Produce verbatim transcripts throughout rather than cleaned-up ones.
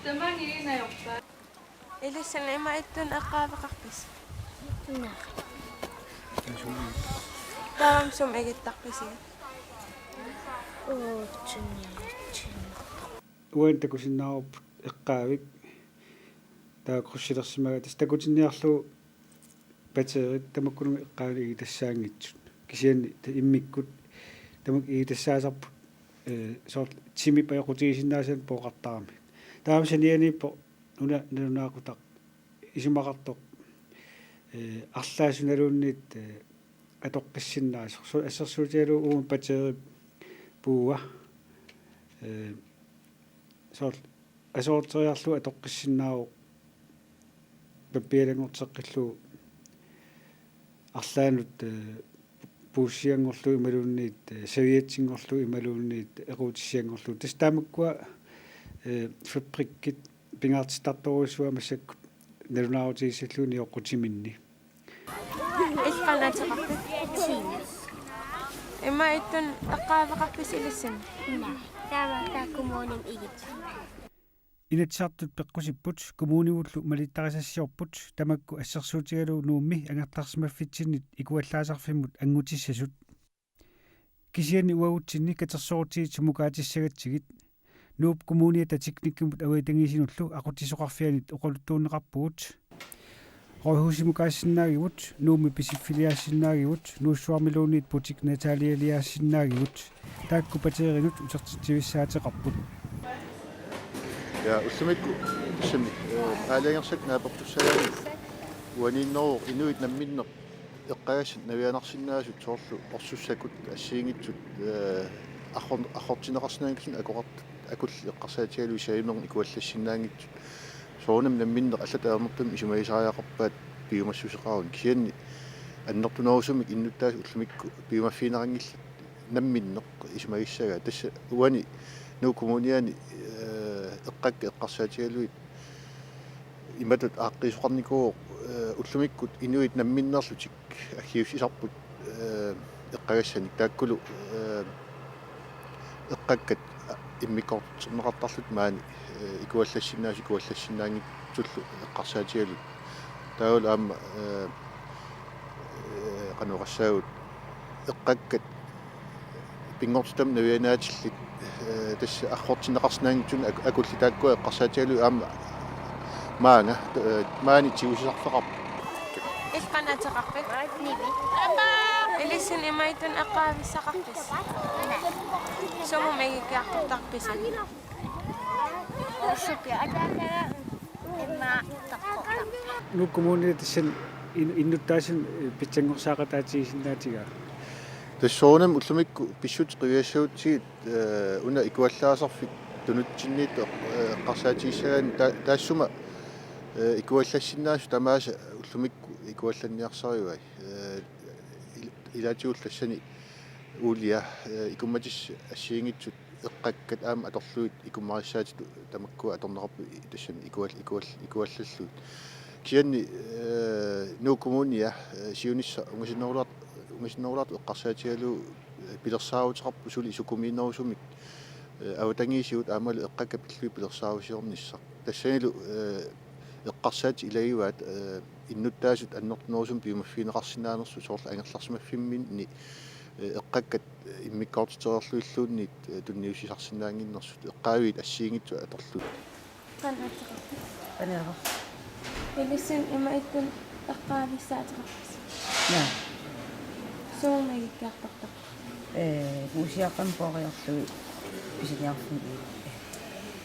Tamanna iinajorpaa. Ilissinnut ima ittut eqqaaveqarpisi? Naa. Taava sumut igittarpisi? Uutsunniutsin. Uani takusinnaavarput eqqaavik. Taava kryssilersimagaa tassa takutinniarlugu batteriit tamakkununnga eqqaavinik igitassaanngitsut. Kisianni ta-, immikkut tamakku igitassaasarput, eh, soorlu timip ajoqutigisinnaasanik pooqartarami. Taava sanianiippoq una nalunaaqutaq isumaqartoq, eh, arlaat sunaluunniit, eh, atoqqissinnaasoq. Su-, assersuutigalugu uuma batteriip puua, eh, soorlu asoorteriarlugu atoqqissinnaavoq pappialanngorteqqillugu arlaannut, eh, puussianngorlugu imaluunniit, eh, serviettinngorlugu imaluunniit equutissianngorlugu. Tassa taamakkua, eh, fabrikkit pingaartittartorujussuupput massakkut nalunaarutigissallugu nioqqutiminni. Illit qanoq ateqarpit? Tina. Ima ittut eqqaaveqarpisi ilissinnut? Naa, taava taakku kommunimi igit. Inatsisartut peqqusipput kommunivullu malittarisassiorput tamakku assersuutigalugu Nuummi angerlarsimaffitsinnit ikuallaasarfimmut anngutissasut. Kisianni uagutsinni katersorutsigit sumukaatissagatsigit. Nuup Kommuniata teknikkimut avatangiisinullu aqutsisoqarfianit oqaluttuunneqarpugut. Rådhusimukaassinnaagivut, Nuummi Pisiffiliaassinnaagigut, Nuussuarmiluunniit Butik Natalialiaassinnaagigut. Taakku batteriinut utertitsivissaateqarput. Ja, ullumikkut tassami, eh, aalajangersakkat naapertussagaanni uaniinneruvoq inuit namminneq eqqagassat navianarsinnaasut soorlu orsussakut assigiinngitsut, eh, arror-, arrortinneqarsinnaanngitsut akoqart-, akulli eqqarsaatigalugit savimermut ikuallassinnaanngitsut. Soorunami namminneq allatut ajornartumik isumagisariaqarpaat piumassuseqaruni. Kisianni annertunerusumik innuttaasut ullumikkut piumaffigineqanngillat namminneq isumagissagaat. Tassa uani Nuup Kommuniani, eh, eqqakkat eqqarsaatigalugit imatut aaqqiisoqarnikuuvoq, eh, ullumikkut inuit namminnerlutik aggiussisarput, eh, eqqagassanik taakkulu, eh, eqqakkat immikkoortorneqartarlutik maani, eh, ikuallassinnaasut ikuallassinnaanngitsullu eqqarsaatigalugit. Taavalu aamma, eh, eh, qanoq oqassaagut, eqqakkat pinngortitamik navianaatillit, eh, tassa arrortinneqarsinnaanngitsut ak-, akulli taakkua eqqarsaatigalugit aamma maanga, eh, maani tigusisarfeqarpoq. Illit qanoq ateqarpit? Nivi. Ilissinnut ima ittut eqqaavissaqarpisi? Sumut igikkiartortarpisi? Orsupiaq. Immaqa toqqortarpoq. Nuup Kommuniata tassani in-, innuttaasut, eh, pitsanngorsaaqataatigisinnaatigaa. Tassa soorunami ullumikkut pissutsit qiviassagutsigit, eh, una ikuallaasarfik tunutsinniittoq, eh, eqqarsaatigissagaanni ta-, taassuma, eh, ikuallassinnaasut tamaasa ullumikkut ikuallanniarsarivai. Eh, il-, ilaatigullu tassani uulia, eh, ikummatissat assigiinngitsut eqqakkat aamma atorlugit ikummarissaatitut tamakkua atorneqarput i-, tassani ikual-, ikual-, ikuallallugit. Kisianni, eh, Nuup Kommunia, eh, siunissaq ungasinnerulaart-, ungasinnerulaartup eqqarsaatigalugu, eh, pilersaaruteqarpoq suli sukumiinerusumik, eh, avatangiisigut aammalu eqqakkat pillugit pilersaarusiornissaq. Tassanilu, eh, eqqarsaatit ilagivaat, eh, innuttaasut annertunerusumik piumaffigineqarsinnaanersut soorlu angerlarsimaffimminni, eh, eqqakkat immikkoortitereerlugilluunniit, eh, tunniussisarsinnaannginnersut eqqaaviit assigiinngitsut atorlugit. Qanoq ateqarpit? Qanoq. Ilissinnut ima ittut eqqaavissaateqarpisi? Naa. Sumut igikkiartortarpisi? Ee, puussiaqqamik pooriarlugit pisiniarfimmi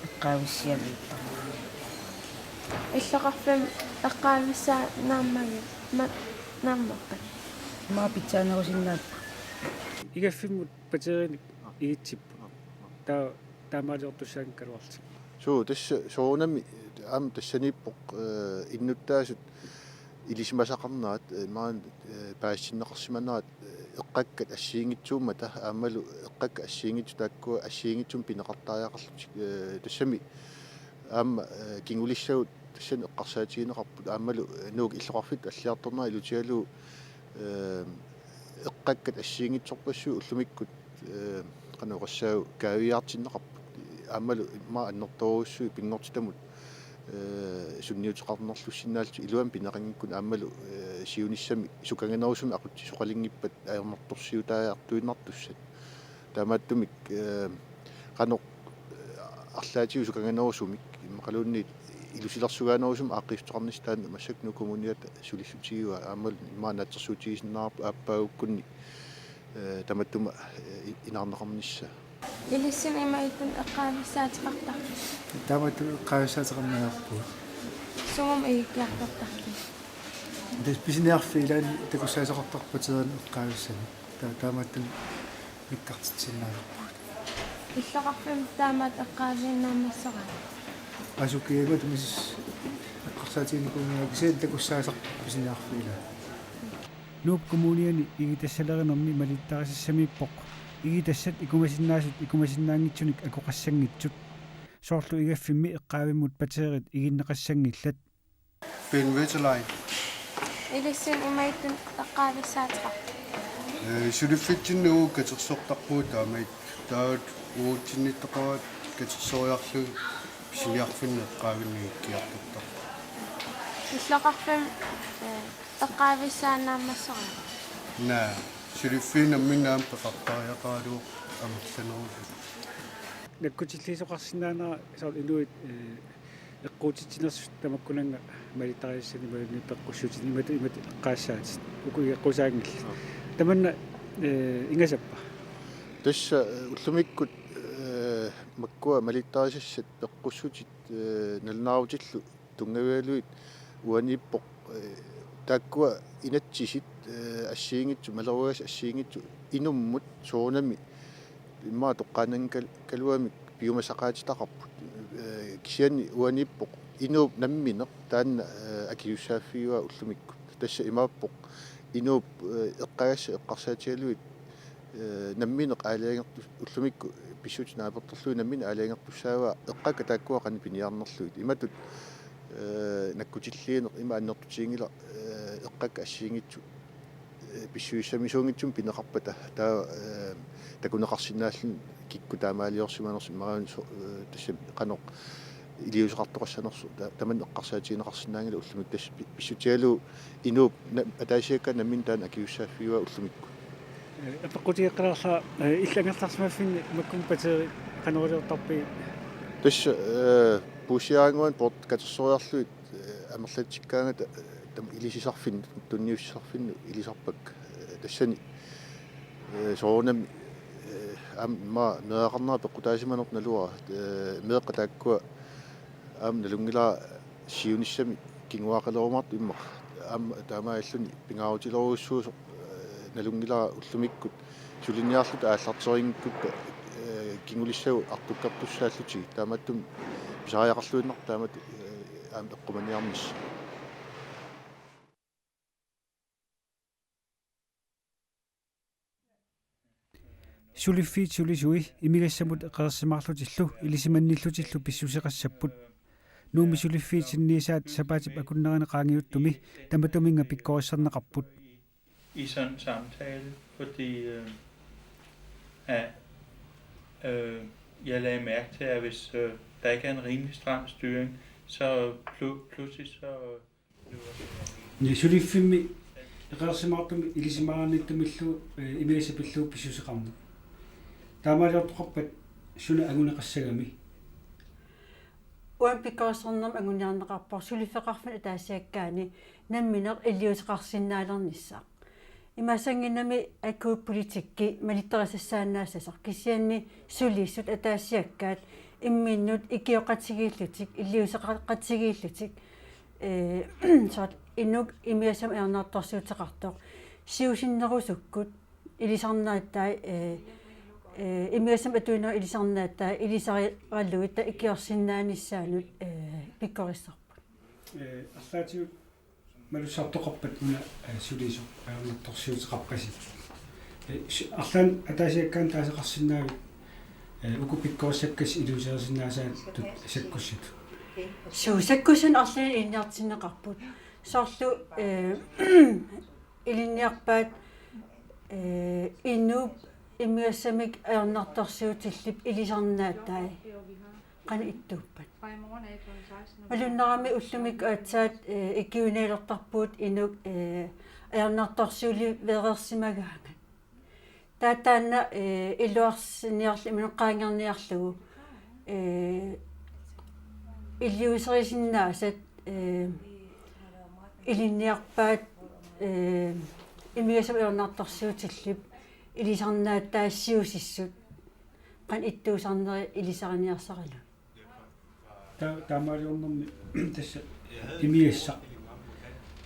eqqaavissiaviipparput. Illoqarfimmi eqqaavissaa naammagi-, ma-, naammappata? Immaqa pitsaanerusinnaapput. Igaffimmut batteriinik igitsipput. Taa-, taamaaliortussaanngikkaluarlutik. Suu, tassa soorunami aamma tassaniippoq, eh, innuttaasut ilisimasaqarnerat, eh, maani, eh, paasitinneqarsimanerat, eh, eqqakkat assigiinngitsuummata aammalu eqqakkat assigiinngitsut taakkua assigiinngitsumik pineqartariaqarlutik, eh, tassami aamma, eh, kingulissagut tassani eqqarsaatigineqarput aammalu, eh, Nuuk illoqarfittut alliartornera ilutigalugu, eh, eqqakkat assigiinngitsorpassuit ullumikkut, eh, qanoq oqassaagut kaaviiaartinneqarput. Aammalu immaqa annertoorujussuit pinngortitamut eh, sunniuteqarnerlussinnaallutik iluamik pineqanngikkunik aammalu, eh, siunissami sukanganerusumik aqutsisoqalinngippat ajornartorsiutaajartuinnartussat. Taamaattumik, eh, qanoq, eh, arlaatigut sukanganerusumik immaqaluunniit ilusilersugaanerusumik aaqqiissuteqarnissaq taanna massakkut Nuuk Kommuniata sulissutigivaat aammalu immaqa naatsorsuutigisinnaavarput aappaagukkunni, eh, tamatuma, eh, i-, inaarneqarnissaa. Ilissi imaattoq eqqaavissaateqartarpit? Taamatut eqqaavissaateqarneq ajorpugut. Sumut ilikkiartortarpit? Tassa pisiniarfiit ilaanni takussaasoqartarput batteriinik eqqaavissanik. Ta-, taamatut nikkartitsinnaasarpugut. Illoqarfimmi taamaattoq eqqaaviinnaammassoraangat? Asukiagut tumis eqqarsaatiginikuunngilara kisianni takussaasarput pisiniarfiit ilaanni. Nuup Kommuniani igitassalerinermi malittarisassaminngorpoq igitassat ikumasinnaasut ikumasinnaanngitsunik akoqassanngitsut. Soorlu igaffimmi eqqaavimmut batteriit iginneqassanngillat. Ben Wetterlein. Ilissi imaattoq eqqaavissaateqarpit? Eh, suliffitsinni uagut katersortarpugut taamaattut. Taava uatsinnittoqarput katersoriarlugit pisiniarfinni eqqaavinni ilikkiartortarput. Illoqarfimmi, eh, eqqaavissaannaammassoraangat? Naa, suliffiit namminneq aamma peqartariaqaraluarput amerlanerusut. Nakkutilliisoqarsinnaanera soorlu inuit, eh, eqquutitsinersut tamakkunannga malittarisassanik imaluunniit peqqussutsinik imatut, imatut eqqaassaatit. Uku igeqqusaanngillat. Aap. Tamanna, eh, ingasappa? Tassa, eh, ullumikkut, eh, makkua malittarisassat peqqussutit, eh, nalunaarutillu tunngavigalugit uaniippoq, eh, taakkua inatsisit, eh, assigiinngitsut, maleruagassat assigiinngitsut inummut soorunami immaqa toqqaannanngikkaluamik piumasaqaatitaqarput. Eh, kisianni uaniippoq inuup nammineq taanna, eh, akisussaaffigivaa ullumikkut. Tassa imaappoq inuup, eh, eqqagassat eqqarsaatigalugit, eh, nammineq aalajangertu-, ullumikkut pissutsit naapertorlugit nammineq aalajangertussaavaa eqqakka taakkua qanoq piniarnerlugit. Imatut, eh, nakkutilliineq ima annertutiginngilaq, eh, eqqakka assigiinngitsut, eh, pissusissamisuunngitsumik pineqarpata taava, eh, takuneqarsinnaalluni kikkut taamaaliorsimanersut imaluunniit so-, eh, tassami qanoq iliuuseqartoqassanersoq ta-, tamanna eqqarsaatigineqarsinnaanngilaq ullumikkut tassa pi-, pissutigalugu inuup na-, ataasiakkaanut nammineq taanna akisussaaffigivaa ullumikkut. Eh, apeqqutigeqqaalaarlara, eh, illit angerlarsimaffinni makku batteriit qanoq iliortarpigit? Tassa, eh, puussiaraannguani poortat katersoriarlugit, eh, amerlatsikkaangata, eh, tamanna ilisisarfinnut, tunniussisarfinnut ilisarpakka. Eh, tassani, eh, soorunami, eh, aamma meeraqarnera peqqutaasimanertut naluara, eh, meeqqat taakkua aamma nalunngilara siunissami kinguaaqqalerumaartut immaqa aamma taamaalilluni pingaarutilerujussuusoq, eh, nalunngilara ullumikkut suliniarluta aallarterinngikkutta, eh, kingulissagut artukkertussaallutigit taamaattumik pisariaqarluinnarpoq taamatut, eh, aamma eqqumaniarnissaq. Suliffiit sulisui imigassamut eqeersimaarlutillu ilisimannillutillu pissuseqassapput. Nuummi suliffiit sinniisaat sapaatip akunnerini qaangiuttumi tamatuminnga pikkorissarneqarput. I sådan en samtale, fordi øh, at, øh, jeg lagde mærke til, at hvis øh, der ikke er en rimelig stram styring, så pl- pludselig så Ni suliffimmi eqeersimaartumik ilisimaarnittumillu, eh, imigassaq pillugu pissuseqarneq. Taamaaliortoqarpat suna anguneqassagami? Uani pikkorissarnermik anguniarneqarpoq suliffeqarfinnut ataasiakkaani nammineq iliuuseqarsinnaalernissaq. Imaassannginnami akut politikki malittarisassaannaassasoq kisianni sulisut ataasiakkaat imminnut ikioqatigiillutik, iliuuseqatigiillutik, eh, soorlu inuk imigassamik ajornartorsiuteqartoq siusinnerusukkut ilisarnaatai, eh, eh, imigassamik atuinerup ilisarnaatai ilisaralugit taava ikiorsinnaanissaannut, eh, pikkorissarput. Eh, arlaatigut malussartoqarpat una, eh, sulisoq ajornartorsiuteqarpasi. Eh, su-, arlaannik ataasiakkaanut taaseqarsinnaavit, eh, uku pikkorissakkat iliuuseqarsinnaasaat sakkussat? Suu, sakkussanut arlaannik ilinniartinneqarput. Soorlu, eh, ilinniarpaat, eh, inuup imigassamik ajornartorsiutillip ilisarnaatai. qanoq ittuuppat. Malunnarami ullumikkut aatsaat, eh, ikiuinialertarpugut inuk, eh, ajornartorsiulivereersimagaangat. Taava taanna, eh, iluarsiniarlu-, imaluunniit qaangerniarlugu, eh, iliuuserisinnaasat, eh, ilinniarpaat, eh, imigassamut ajornartorsiutillip ilisarnaataassiusissut qanoq ittuusarnerit ilisariniarsaralugu. Ta-, taamaaliornermi tassa imigassaq,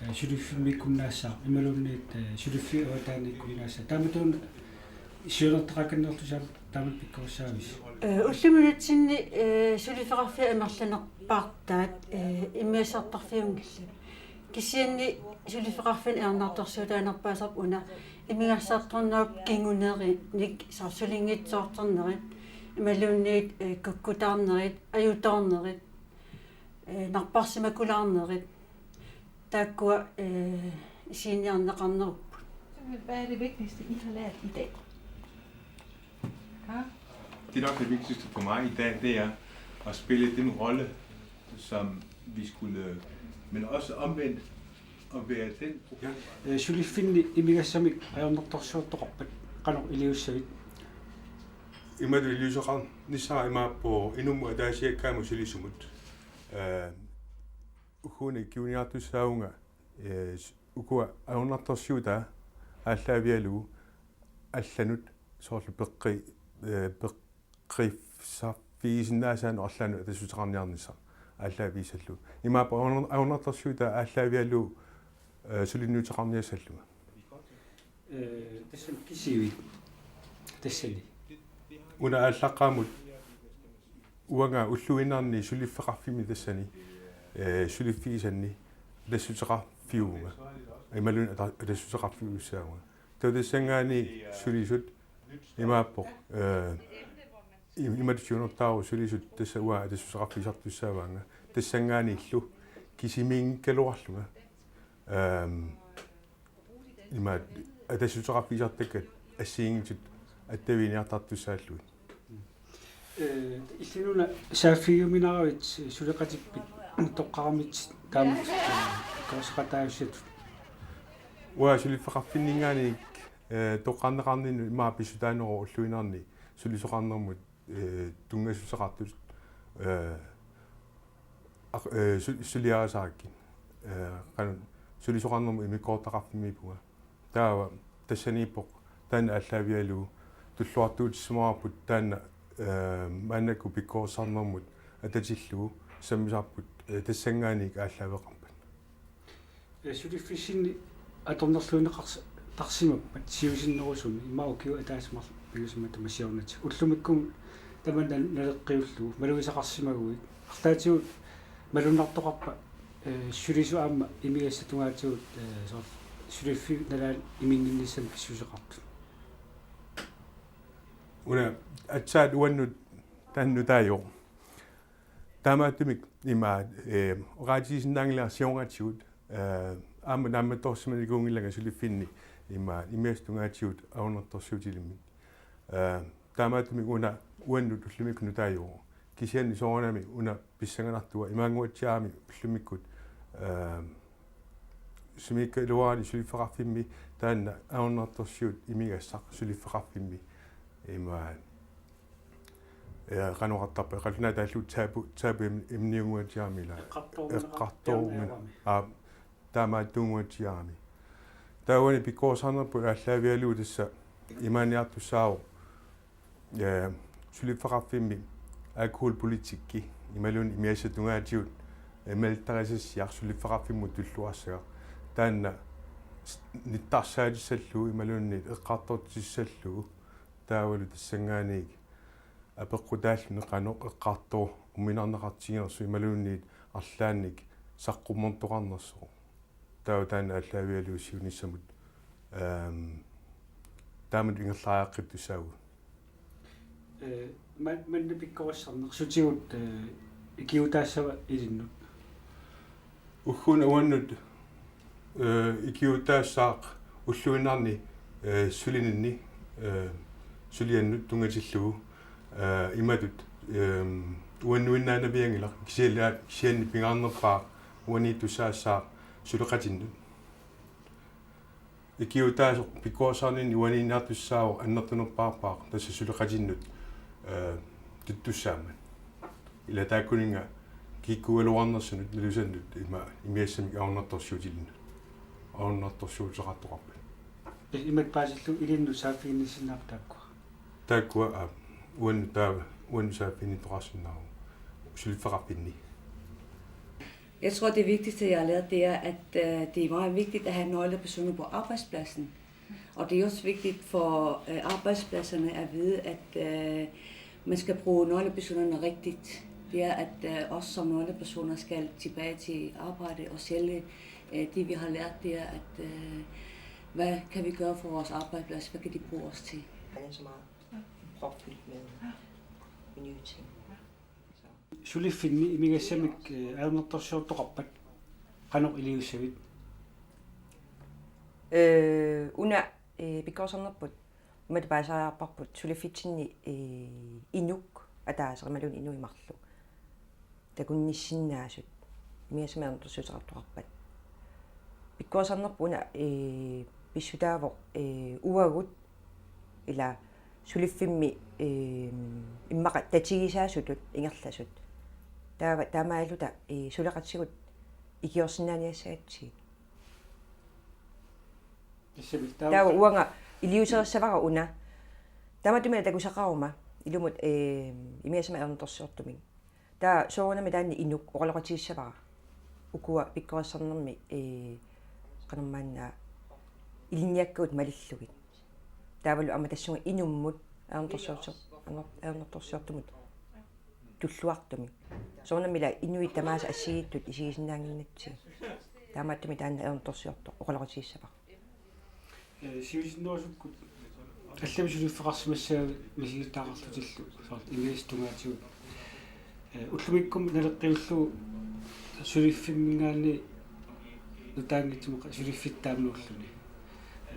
eh, suliffimmiikkunnaassaaq, imaluunniit, eh, suliffiup avataaniikkunnaassaaq. Taamatuuna siunertaqakkannerlusi aamma taamatut pikkorissaavissi? Eh, ullumikkut nunatsinni, eh, suliffeqarfiit amerlanerpaartaat, eh, imigassartarfiunngillat. Kisianni suliffeqarfinni ajornartorsiutaanerpaasarpoq una imigassartornerup kingunerinik, soorlu sulinngitsoortarnerit, imaluunniit, eh, kukkutaarnerit, ajutoornerit, eh, napparsimakulaarnerit, taakkua, eh, isiginninniarneqarnerupput. Hvad er det vigtigste, I har lært i dag? Ja. Det er nok det vigtigste for mig i dag, det er at spille den rolle, som vi skulle, men også omvendt at være den. Ja. Eh, suliffinni imigassamik ajornartorsiortoqarpat qanoq iliussavit? Imatut iliuuseqarnissara imaappoq inummut ataasiakkaanut sulisumut. Eh, ugguuna ikiuiniartussaavunga, eh, s-, ukua ajornartorsiutaa aallaavigalugu allanut soorlu peqqi-, eh, peqqissarfigisinnaasaanut arlaannut atassuteqarniarnissaq aallaavigissallugu. Imaappoq ajornar-, ajornartorsiutaa aallaavigalugu, eh, suliniuteqarniassallunga. Eh, tassani kisivit tassani? Una aallaqqaammut uanga ulluinnarni suliffeqarfimmi tassani, eh, suliffigisanni atassuteqarfiuvunga. Imaluunniit ata-, atassuteqarfiussaavunga. Taava tassanngaanniit sulisut imaappoq, eh, im-, imatut siunertaavoq sulisut tassa uanga atassuteqarfigisartussaavaannga. Tassanngaanniillu kisimiinngikkaluarlunga. Ehm, imaat atassuteqarfigisartakkat assigiinngitsut attavigineqartartussaallugit. Eh, illit una saaffigiuminaravit suleqatippit toqqaramittut taamatut, eh, pikkorisseqataasussatut? Uanga suliffeqarfinninngaanniit, eh, toqqarneqarninnut immaqa pissutaaneruvoq ulluinnarni sulisoqarnermut, eh, tunngassuteqartut, eh, aq-, eh, su-, suliarisarakkit. Eh, qanoq sulisoqarnermut immikkoortitaqarfimmiippunga. Taava tassaniippoq taanna aallaavigalugu tulluartuutissimavarput taanna, eh, maannakkut pikkorissarnermut atatillugu sammisarput, eh, tassanngaanniit aallaaveqarpat. Eh, suliffissinni atornerluineqars-, -tarsimappat siusinnerusumik immaqa ukiut ataaseq marluk pingasut matuma siornatigut. Ullumikkut tamanna naleqqiullugu malugisaqarsimaguit. Arlaatigut malunnartoqarpa, eh, sulisut aamma imigassat tungaatigut, eh, soorlu suliffiup nalaani iminnginnissamut pissuseqartut? Una aatsaat uannut taanna nutaajuvoq. Taamaattumik ima, eh, oqaatigisinnaanngilara siornatigut, eh, aamma naammattoorsimanikuunngilanga suliffinni ima imigassat tungaatigut ajornartorsiutilimmik. Eh, taamaattumik una uannut ullumikkut nutaajuvoq. Kisianni soorunami una pissanganartua imaannguatsiaami ullumikkut, eh, sumiikkaluarani suliffeqarfimmi taanna ajornartorsiut imigassaq suliffeqarfimmi ima, eh, qanoq oqartarpa, qallunaatut taallugu tabu, tabu em-, emniunnguatsiarami ila. Eqqartoormina-, eqqartoormina-, aa, taamaattuunnguatsiarami. Taavani pikkorissarnerput aallaavigalugu tassa imaanniartussaavoq, eh, suliffeqarfimmi alkoholpolitikki imaluunniit imigassat tungaatigut, eh, malittarisassiaq suliffeqarfimmut tulluassagaq. Taanna s-, nittarsaatissalluni imaluunniit eqqartortissalluni taavalu tassanngaanniit apeqqutaalluni qanoq eqqartorminarneqartiginersoq imaluunniit arlaannik saqqummertoqarnersoq. Taava taanna aallaavigalugu siunissamut, ehm, taamatut ingerlariaqqittussaavugut. Eh, ma-, manna pikkorissarneq sutigut, eh, ikiuutaassava ilinnut? Ugguuna uannut, eh, ikiuutaassaaq ulluinnarni, eh, sulininni, eh, suliannut tunngatillugu, eh, imatut, ehm, Uannuinnaanavianngilaq kisianni, kisianni pingaarnerpaaq uaniittussaassaaq suleqatinnut. Ikiuutaasoq pikkorissarninni uaniinnaartussaavoq annertunerpaarpaaq tassa suleqatinnut, eh, tuttussaammat. Ila taakkuninnga kikkut iluarnersunut nalusannut ima imigassamik ajornartorsiutilinnut. Ajornartorsiuteqartoqarpat. Imatut paasillugu ilinnut saaffiginnissinnaapput taakkua. Taakkua, aa, uannut taava, uannut saaffiginnittoqarsinnaavoq suliffeqarfinni. Jeg tror, det vigtigste, jeg har lært, det er, at, øh, det er meget vigtigt at have nøglepersoner på arbejdspladsen. Og det er også vigtigt for, øh, arbejdspladserne at vide, at, øh, man skal bruge nøglepersonerne rigtigt. Det er, at, øh, os som nøglepersoner skal tilbage til arbejde og sælge, øh, det, vi har lært, det er, at, øh, hvad kan vi gøre for vores arbejdsplads? Hvad kan de bruge os til? Han er så meget propfyldt med nye ting. Så. Suliffinni imigassamik, eh, ajornartorsiortoqarpat qanoq iliussavit? Eh, una, eh, pikkorissarnerput imatut paasisariaqarparput suliffitsinni, eh, inuk ataaseq imaluunniit inuit marluk takunnissinnaasut imigassamik ajornartorsiuteqartoqarpat. Pikkorissarnerput una, eh, pissutaavoq, eh, uagut ila suliffimmi, eh, immaqa tatigisaasutut ingerlasut. Taava taamaalilluta, eh, suleqatigut ikiorsinnaaniassagatsigit. Tassami taava. Taava uanga iliuuserissavara una. Tamatuma takusaqaruma ilumut, eh, imigassamik ajornartorsiortumik. Taava soorunami taanna inuk oqaloqatigissavara. Ukua pikkorissarnermi, eh, qanormaanna ilinniakkagut malillugit. Taavalu aamma tassunga inummut ajornartorsiortor-, ajornar-, ajornartorsiortumut tulluartumik. Soorunami ila inuit tamaasa assigiittut isigisinnaannginnatsigit. Taamaattumik taanna ajornartorsiortoq oqaloqatigissavara. Eh, sivisinnerusukkut allamik suliffeqarsimassagavit misigittaqarlutillu soorlu imigassat tungaatigut. Eh, ullumikkut naleqqiullugu suliffimminngaanniit nutaanngitsumik suliffittaamnuulluni.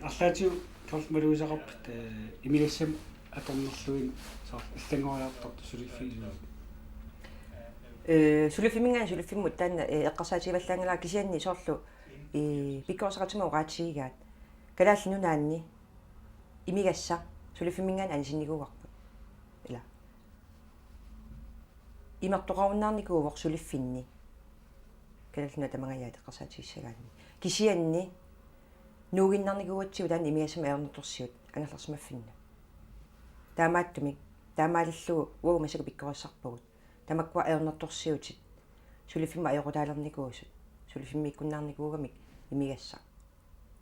Arlaatigut soorlu malugisaqarpit, eh, imigassamik atornerlugit soorlu allanngoriartortut suliffiit isumaat? Eh, suliffimminngaanniit suliffimmut taanna, eh, eqqarsaatigivallaanngilara kisianni soorlu, eh, pikkorissaqartitat oqaatigigaat. Kalaallit Nunaanni imigassaq suliffimminngaanniit anisinnikuuarput. Ila. Imertoqarunnaarnikuuvoq suliffinni. Kalaallit Nunaat tamangajaat eqqarsaatigissagaanni. Kisianni nuuginnarnikuugatsigu taanna imigassamik ajornartorsiut angerlarsimaffinnut. Taamaattumik, taamaalillugu uagut massakkut pikkorissarpugut. Tamakkua ajornartorsiutit suliffimmut ajoqutaalernikuusut. Suliffimmiikkunnaarnikuugamik imigassaq.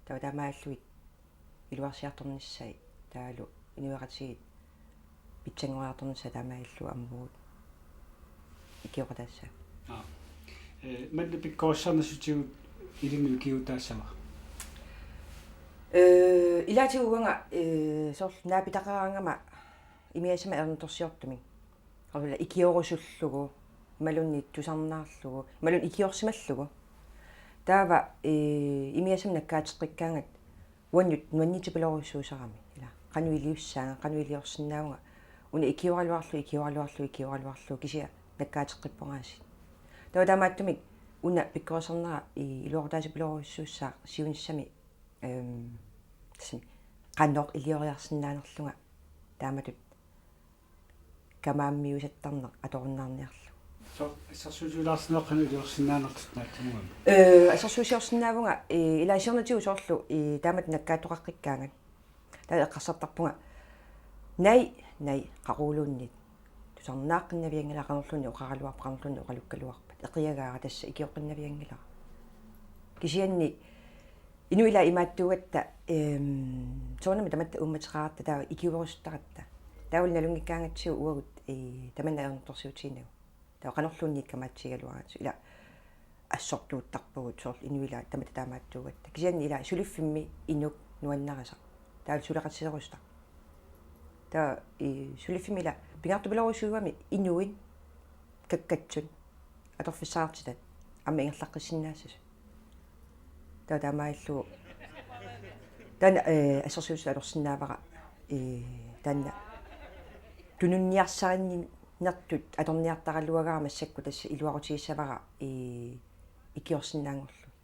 Taava taamaalillugit iluarsiartornissai taavalu inuiaqatigiit pitsanngoriartornissaat taamaalillugu ammugut ikioqataassaaq. Aa. Eh, manna pikkorissarnissutigut ilinnut ikiuutaassava? Eh, ilaatigut uanga, eh, soorlu naapitaqaraangama imigassamik ajornartorsiortumik. Qanoq ila ikiorusullugu, imaluunniit tusarnaarlugu, imaluunniit ikiorsimallugu. Taava, eh, imigassamik nakkaateqqikkaangat uannut nuannitsipilorujussuusarami. Ila, qanoq iliussaanga, qanoq iliorsinnaavunga. Una ikioraluarlugu, ikioraluarlugu, ikioraluarlugu, kisianni nakkaateqqippoq aasiit. Taava taamaattumik una pikkorissarnera i-, iluaqutaasipilorujussuussaaq siunissami, ehm, tassami qanoq ilioriarsinnaanerlunga taamatut kamaammiusattarneq atorunnaarniarlugu. Soorlu assersuutigilaarsinnaavat qanoq iliorsinnaanerlutit naatsunnguamik? Eh, assersuusiorsinnaavunga, eh, ila siornatigut soorlu, eh, taamatut nakkaattoqaqqikkaangat. Taava eqqarsartarpunga: Nai, nai, qaquguluunniit tusarnaaqqinnavianngilara, qanorluunniit oqaraluarpat, qanorluunniit oqalukkaluarpat. Eqiagaara tassa ikioqqinnavianngilara. Kisianni inuit ila imaattuugatta, ehm, soorunami tamatta uummateqaratta taava ikiuerusuttaratta. Taavalu nalunngikkaangatsigu uagut, eh, tamanna ajornartorsiutiginagu. Taava qanorluunniit kamaatsigigaluaratsigu ila assortuuttarpugut soorlu inuit ila tamatta taamaattuugatta. Kisianni ila suliffimmi inuk nuannarisaq. Taavalu suleqatigerusutaq. Taava, eh, suliffimmi ila pingaartupilorujussuugami inuit kakkatsut atorfissaqartitat aamma ingerlaqqissinnaassasut. Taava taamaalillugu taanna, eh, assersuutitut atorsinnaavara, eh, taanna tununniarsarinni-, Nertut atorniartaraluagara massakkut tassa iluaqutigissavara i-, ikiorsinnaanngorlugu.